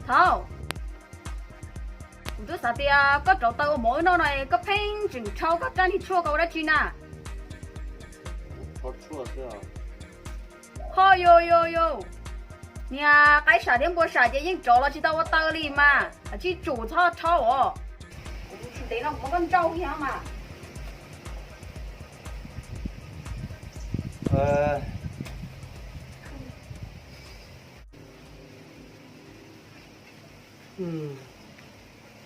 Thaub, kuv twb xav tias koj rauv taws ua mov wb noj no, koj pheej tseem rhau koj rab niag tshuaj ko ua dab tsi na? Ho yus yus yus, niag qaib sam thiab npua sam ces yeej rauv los tsis tau ua taws li mas, tsij tsum txhob rhau os. Kuv tsis ntev no kuv muab koj nrauj kiag mas.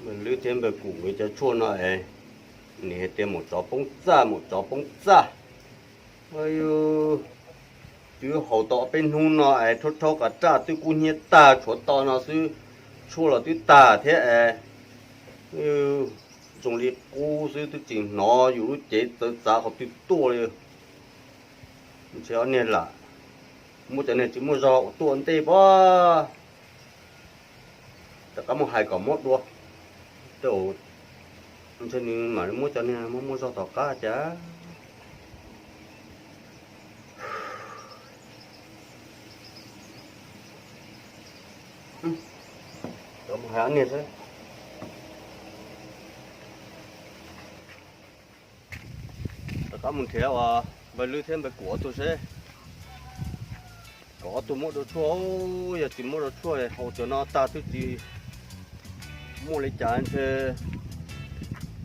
Npawg Lwb thiab npawg Kum nkawd cov tshuaj no es, nws hais tias maum tsov poob txaj, maum tsov poob txaj. Yus twb haus tau ob peb hnub no es rhaub rhaub qab raj twb kub hnyiab tag, tshuav to no xwb, tshuaj los twb tag thiab es, zoo li qub xwb, twb tsis hnov yus lub cev txawv txav qhov twg tuaj li. Ntshe ob niag lam muab cov niag tsis muaj zog ua tuaj ntej pob. Rov qab mus hais kom muab dua. Tej zaum ntshe nws mam li muab cov niag muaj muaj zog tom qab cas. Rov mus hais ob niag xwb. Rov qab mus nrhiav uas npawg Lwb thiab npawg Kum ob tug seb kom ob tug muab dua tshuaj. Yog tsis muab dua tshuaj, haus cov no tag twb tsis muaj li cas ntshe.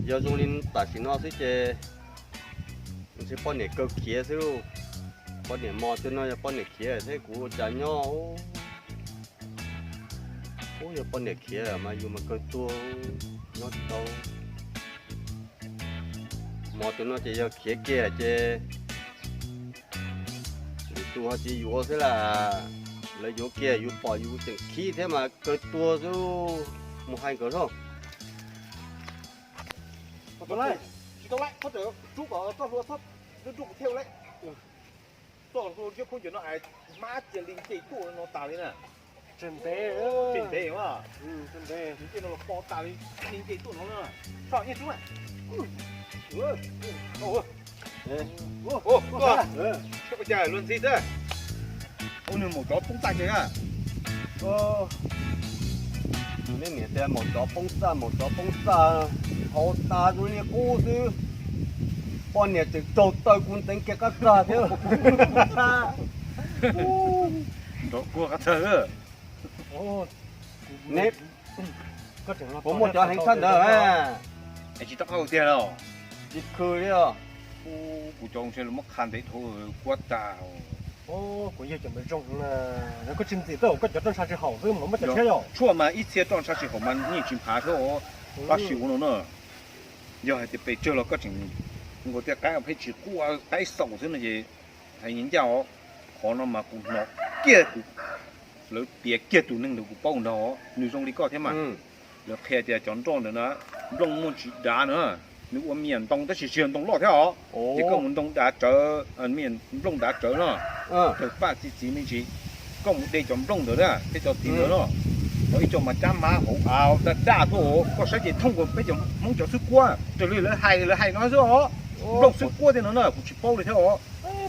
Yog zoo li tam sim no xwb ces ntshe poj niam kawg khiav xwb. Poj niam mos twg no yog poj niam khiav thiab kuv ua cas nyob. Ub, yog poj niam khiav mas yus mas kawg tuag, nyob tsis tau. Mos twg no ces yog khiav kiag ces yus tus ho tsis yuav xwb las. Lawv yuav kiag yus pom yus tseem khib thiab mas kawg tuag xwb. Mus hais nkawd lauj. Tsis tau lawm, tsis tau lawm, koj tseem rub kom txoj hlua txhob nruj nruj kuv thiaj ua lawm. Txoj hlua siab khaub ncaws no es hmab cia li nce tuaj no tas li na. Tseem ntev, tseem ntev mas, nce no los po tas li, cia li nce tuaj no na. Soj nyiaj sub na. Koj, koj cas luag ntxhi xwb. Ua nws maum tsov poob txaj kiag na. Neb niam tias maum tsov poob txaj, maum tsov poob txaj, haus tas zoo li qub xwb. Poj niam tseem raug taw kuv ntxeev kiag qab txaj thiab. Nrov kuag qab txaj. Neb puas muaj cov heev tshaj ntawd? Es tsis rov qab tiag los? Tsis khw li os. Kuv cov ntshe lawv muab qha ntev dhau kuab tag. Kuv yawg cov npawg zoo na, koj tsis ntxim tab koj cov roj ntsha tsis haum xwb mas muab cov tshiab yog. Tshuaj mas ib txhia roj ntsha tsis haum mas yeej tsis nphav thiab os. Tab sis ua no na, yog hais tias pes tsawg los koj tseem nkaus tej qaib pheej tsis quaj qaib xaus xwb no ces hais ncaj os. Qhov no mas kuv hnov kiag kuv, lawv piav kiag tus neeg ntawd kuv paub nrog nws zoo li koj thiab mas. Lawv qhia tias cov nroj ntawd na, nplooj muaj ntsis dav na, nws ua me nyuam ntoo tab sis tsis yog ntoo loj thiab os. Ces koj mus ntoo dav tsawv, me nyuam nplooj dav tsawv no, tawg paj txi txiv me ntsis, koj mus de cov nplooj ntawd na thiab cov txiv ntawd no, cov ib co mas cab mab hauv av daj daj tuaj, koj saib ces thooj nkaus peb cov Hmoob cov xwb kuab, raws li lawv hais lawv hais no xwb os. Nplooj xwb kuab tiag no na kuv tsis paub li thiab os.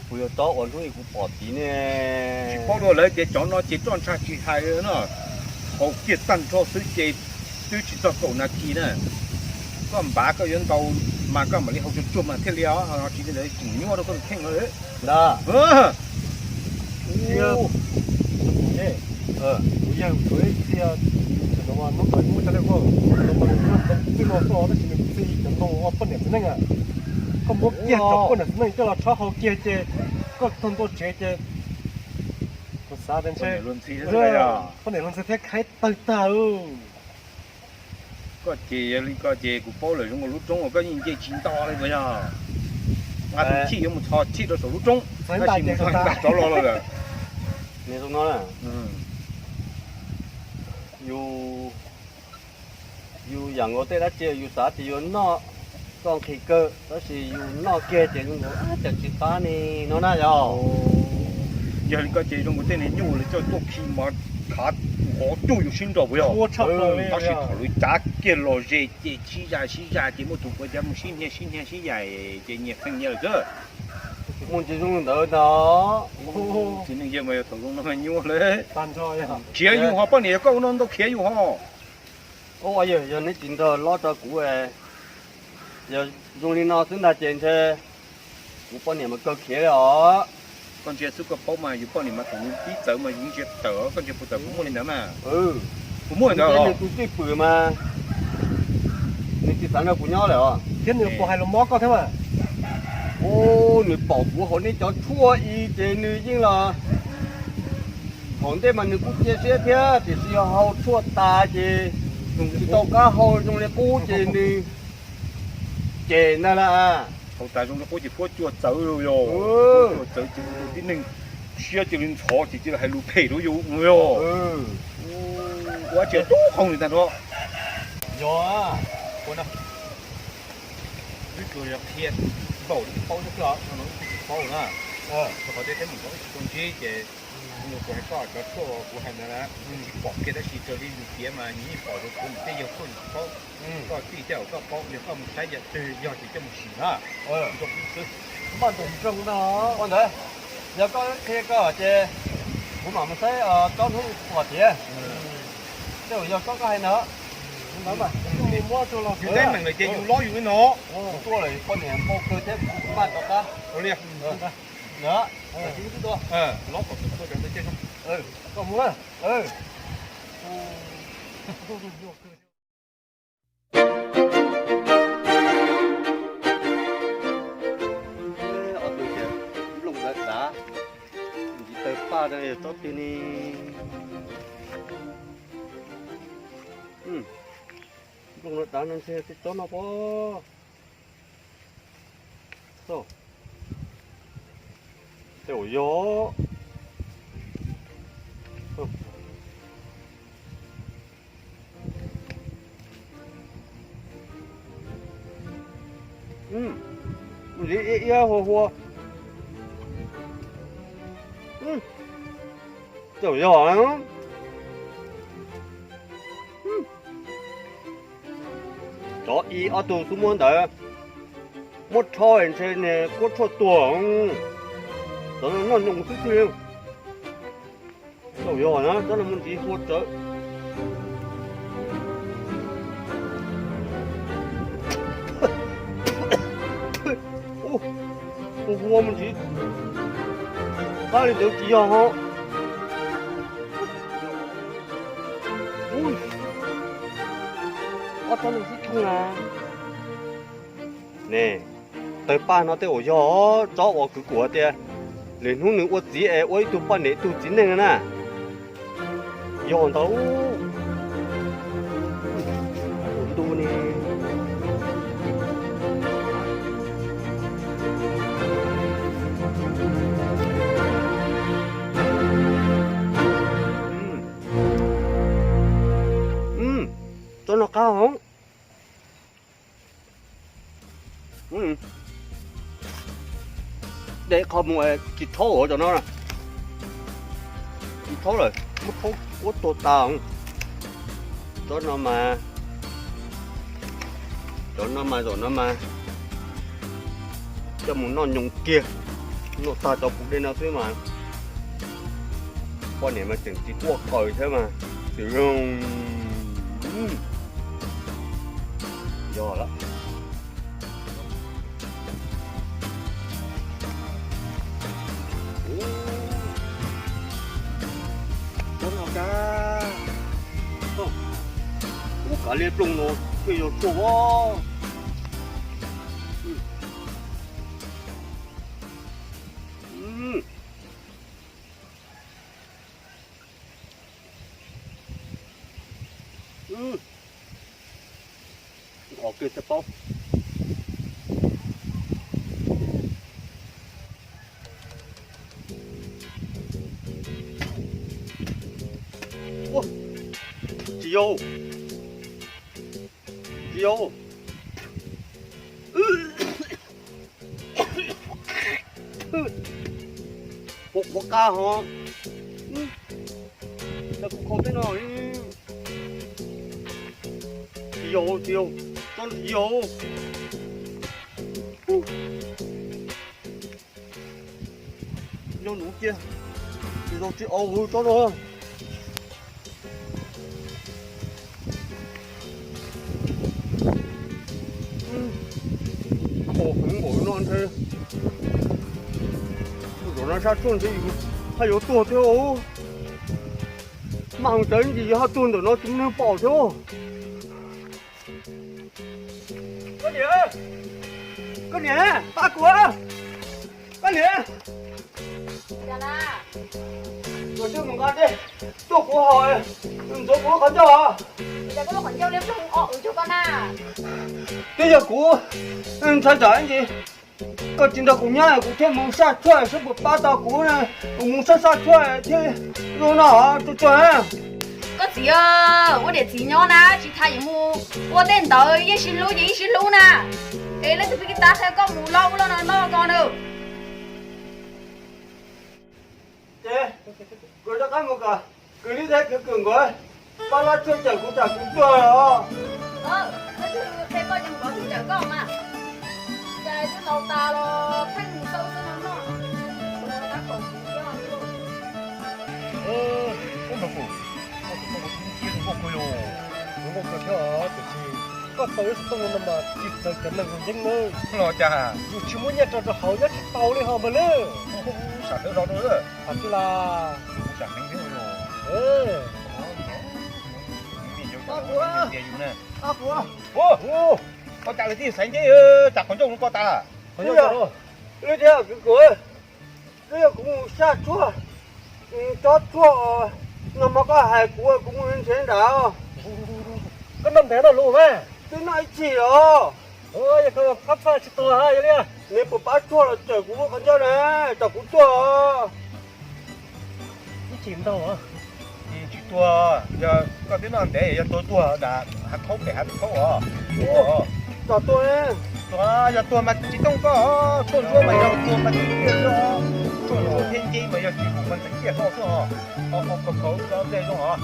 Kuv yuav tau ua hnub kuv pom tid ne. Tsis paub dua lawv tias cov no ces roj ntsha tsis hais no, haus kiag tag nrho xwb ces twb tsis txog kaum nas this na. Koj npav koj yuav ntaus mas koj mam li haus tsuag tsuag mas thiaj li os, tsis li ntawd tseem nyuaj rau koj tus kheej no. Ntag. Kuv yawg tsuas ib txhia, hnub ntawd muab cov lej koj, ntoo mas nws muab ntoo twb no xwb tab sis nws txi cov ntoo poj niam txiv neej a. Koj muab kiag cov poj niam txiv neej coj los rhaub haus kiag ces koj txog ntua tsev ces kuv xav tias ntshe poj niam luag ntxhi thiab khaib tawg tag. Koj ces yog li koj ces kuv paub lawm, zoo nkaus lub roob uas koj yeej nce tsis nto li puas yog? Nqa tus chij yuav mus txhos chij rau saum lub roob, tab sis mus txog nqa tsov los lawm. Yus, yus yam nkaus tej dab tsi yus xav tias yuav noj, koj nqhis kawg tab sis yus noj kiag ces zoo nkaus cas tsis qab ni no na yog. Yog li koj ces zoo nkaus tej niag nyuj lawv coj tuaj khi mas khav nqov cuj yus sib nraus puas yog? Tab sis thaum lawv cav kiag los ze ces sib zais sib zais ces muaj tus puav cav mus sib hnia sib hnia sib zais ces nyias feej nyias lawm xwb. Muaj ntsis zoo li ntawd ntag. Txiv neej yawg mas yog thaum zoo no nyuaj li. Khiav yus ho, poj niam yog koj ua no ntau khiav yus ho. Yog neb tsis nrog lob rau kuv, yog zoo li no xwb ntag ces ntshe kuv poj niam mas kawg khiav li os. Koj ntsia xwb koj paub mas yus poj niam mas thaum nws pib txawv mas yus ntsia tawm, koj ntsia puas tawm, puas muaj li ntawd mas. Puas muaj li ntawd, nws tus twj pwm mas nws tsis xav nrog kuv nyob lawm os. Thiab nws puas hais lus mob koj thiab mas. Ub, nws pom kuv haus nej cov tshuaj i ces nws yeej los, thaum ntej mas nws kuj cia siab thiab tiam sis yog haus tshuaj tas ces tsis tau qab hau zoo li qub ces nws cem ntag lauj. Haus tas zoo li qub ces huab cua txawv yog, huab cua txawv ces ua rau tib neeg siab cia li ntxhov ces cia li hais lus phem rau yus yog. Ua tsis tub qhov li tag nrho. Yog, ua no, wb tsuas yog qhia npaum li paub xwb, tsis paub na. Rau qhov tej teeb meem no wb tsis tau ntsib ces kuv hais koj cov tshuaj kuv hais ntawd na, tsis pom kiag tab sis raws li lus piav mas nws yeej pom rau kuv, nws tej yog tshuaj nws tsis paub. Koj tij thiab koj paub, yog koj mus saib yam twg yog ces coj mus sim na. Maj nroog zoo no. Ua ntawd, yog koj qhia koj ces kuv mam mus saib tsob hnub pom tiag. Tej zaum yog koj koj hais ntawd. Yus teeb meem lawm ces yus lob yus li no. Kuv tuaj lawm poj niam npau kawg thiab kuv maj rov qab. Ua li. Ntawd, tus tub tuaj. Lob kom tus tuaj cov ntawd coj. Koj mus. Ob tug ces nplooj ntawd dav, ntsis tawg paj no yog tsob twg ne? Nplooj no dav no ntshe tsob no pob. Tej zaum yog. Ntxiv iab iab hua hua. Tej zaum yog. Cov i ob tug xub muab ntawd muab rho ntshe niag kuab tshuaj tuag. Cov no noj nyoos xwb xwb li. Tau yog na, cov no muaj ntxiv hua tsawv. Ua hua muaj ntxiv qab li ntawd tsis yog ho. Ob tsob no xwb thooj na. Ne, tawg paj no tej zaum yog tsob uas kuv kuam tias lwm hnub nws ua txiv es ua ib tug poj niam ib tug txiv neej na. Yog ntau ntu ne. Tsob no qab hov. De qho mus tsis thaub cov no, tsis thaub lawm, muab thaub kuab tuag tas. Tsob no mas, cov no mas zaum no mas coj mus noj nyoos kiag, noj tag cov puv dej no xwb mas poj niam mas tseem tsis quaj qaws thiab mas. Tsis zoo. Yog lawm. Ub, ub, kav liam plooj no thiaj yog tshuaj as. Qhov kiag thiaj paub. Tsis yog, tsis yog. Qhuav qhuav qab hov. Tsis yog, tsis yog, tsob ntawd tsis yog. Nuv cia, tsis tau tsis au tsob no. Qos heev npaum no ntshe, zaum no sab tshuaj ntshe yus haj yuav tuag thiab. Maj heev tawv ntsis yus haj tuag ntawm no tsis muaj neeg pom thiab. Koj niam, koj niam, pab kuv, koj niam. Tuaj kuv haus, ntxuav kuv lub qhov ncauj. Twb yog kuv ntshai tsam ntsis koj tsis nrog kuv nyob kuv thiaj mus saj tshuaj seb puas pab tau kuv, kuv mus saj saj tshuaj thiaj zoo no tuag tuag. Koj txiv, ua niam txiv nyob na tsis tas yuav mus ua tej ntawd, yeej sib hlub ces yeej sib hlub na. Es leej twg pheej tav qhia koj mus loj ub loj no noj ko na. Ces kuv rov qab mus kom kwv tij thiab kwv kws nkawd pab lab tshuaj cawm kuv tsam kuv tuag os. Leej twg qhia koj ces mus kom twg cawm koj mas. Cas twb laus tas los pheej mus xauj xwb no noj. Ub nrog kuv, koj tus koj ua tub cia tus nkauj kawg yog, tus nkauj kawg thiab tiam sis koj tau ib xov tooj no mas tsis txawv cov neeg ua yeeb nawb. Los cas yus tsis muaj nyiaj rau rau hauv nyob tsis tau li ho npawg lawm. Sam sawv los rau, tam tsis las. Sam heev thiab los. Koj cas lawv tij xaiv nce, tsam qhov ncauj no koj tas. Lwm tiam kwv kws, twb yog kuv mus saj tshuaj, tsob tshuaj no mas koj hais kuv, kuv mus nrhiav nrad. Koj noj ntev no lus mas twb noj ib chim os. Yog koj pab txhaj tsis tuag yog li. Nws puas pab tshuaj los cawm kuv lub qhov ncauj na, tsam kuv tuag. Ib chim ntau. Tsis tuag, yog koj twb noj ntev yog tuag tuag na, hav khaub pem hav khaub os. Tsis tuag. Tuag, yog tuag mas tsis tooj koj, tshuaj ntsuab mas yog tuag mas tsis tiaj xwb os. Tshuaj ntsuab thiab nce mas yog tsis mus mas txeev tiaj koj xwb os. Ho koj khaus khaus tso tej zoo os.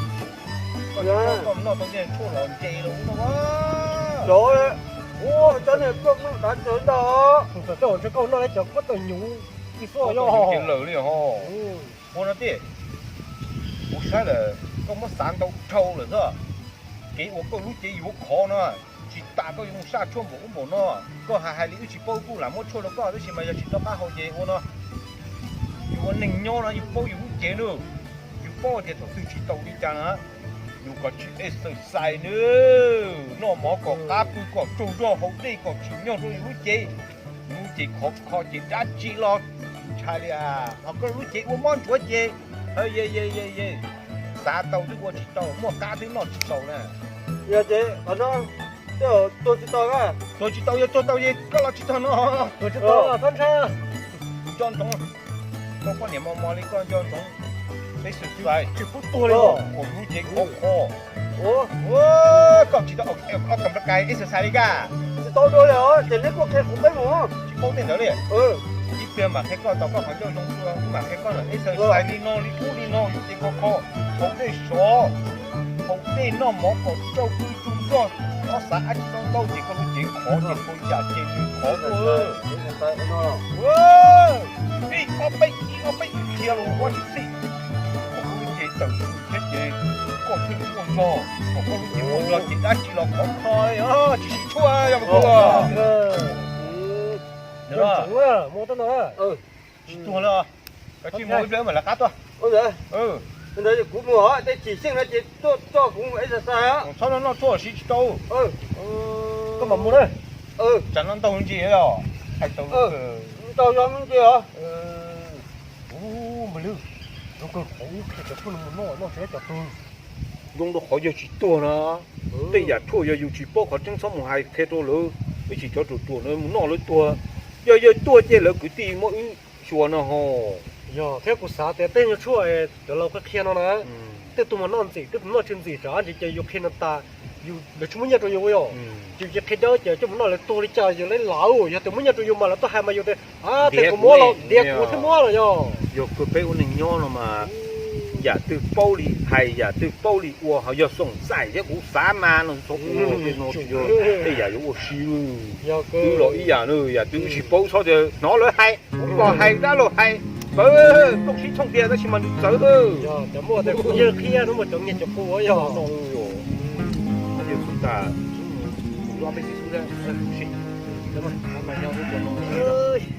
Koj noj tau tej tshuaj los nce los ub no. Cov, ua cov niag tuaj noj dav tawv ntag. Thaum koj noj cov koj tau nyuv ib suab yog ces lawm li ho. Ua no tiag, kuv saib lawm koj muab xav ntau dhau lawm xwb. Kev ua koj lub cev yuav khov no, tsis tas koj yuav mus saj tshuaj npaum ub npaum no. Koj hais hais li wb tsis paub, wb kuj lam muab tshuaj rau koj tab sis mas yog tsis rov qab haus ces ua no. Yus ua neeg nyob no yus paub yus lub cev nawb. Yus paub tias thaum twg tsis tau li cas na, yus kom tsis exercise nawb, noj mov kom qab pw kom tsaug zog haus dej kom tsim nyog rau yus lub cev. Yus lub cev khov kho ces dab tsi los ntshai li. Ho koj lub cev ua mob ntsuav ces, ye ye ye ye, xav tau twb ua tsis tau, muaj qab twb noj tsis tau na. Yog ces qhov no tej zaum tuag tsis tau, tuag tsis tau, yog tuag tau ces koj los tsis tau no. Tuag tsis tau, txhob ntshai. Nco ntsoov, koj poj niam mos mos li koj nco ntsoov peb xwm txwv tsis pub tuag li. Ua lub cev khov kho. Koj tsis tau ob kam nplaj kais exercise li kaj. Tsis tau dua li os, ces neb kuj qhia kuv peb mus. Tsis paub tej ntawd li. Ib pliag mam qhia koj tau koj qhov ncauj zoo dua, mam qhia koj exercise li no li ub li no, yus cev khov kho, haus dej sov, haus dej noj mov kom tsau pw tsaug zog, txhob xav dab tsi ntau ntau ces koj lub cev khov ces tau yam ces nws khov tuaj. Ib ob peb, ib ob peb khiav los ua tsis txhij, koj lub cev tawm tsum thiab ces koj thiaj li muaj zog, kom koj lub cev muaj zog ces dab tsi los khov kho li, tsis siv tshuaj yog mus tuag. Tsis tuag li, koj tsis mus ib pliag mam lawv qab tuaj. Ntawd kuv mus tej chim xyeej no ces tuaj coj kuv mus exercise. Txhob noj tshuaj siv tsis tau. Koj mam mus na. Tsam no ntaug ntsis os. Hais tau ntau yog ntsis os. Ub, npawg Lwm, zoo kawg qhov wb qhia cov tshuaj no mus noj, noj ntshe cov tuag. Zoo rau qhov yawg tsis tuag na. Tej yam tshuaj yog yus tsis paub qhov tseeb txhob mus hais qhia rau lawv, ib tsam cov ruam ruam no mus noj lawv tuag. Yog yawg tuag ces lawv kwv tij muab wb xyuas no ho. Yog thiab kuv xav tias tej nyuag tshuaj cov laus qhia qhia no na, tej tug mas noj ntxim, tej tug noj tsis ntxim, tsam ntsis ces yus qhia no tas, yus, lawv tsis muaj nyiaj rau yus yom. Ces yus qhia cov ces coj mus noj lawv tuag li cas yus li laus, yog tias muaj nyiaj rau yus mas lawv tuaj hais mas yus tias, a, tias kuv muab los tias kuv thiaj muab los yog. Yog kawg peb ua neeg nyob no mas yam twg paub li hais, yam twg paub li ua, ho yog xoom xaim thiab kuv xav mas no txhob ua tej no, tej yam yuav ua si. Wb los ib yam na, yam twg wb tsis paub txhob tias hnov lawv hais, hnov lawv hais, dab laug hais. Txawv, Tooj Sib Thooj tiag tab sis mas nws txawv. Yog cov muaj tias kuv yawg qhia no mas cov nyias cov pua yog no. Yog xub tas, kuv ob peb xib xub xwb.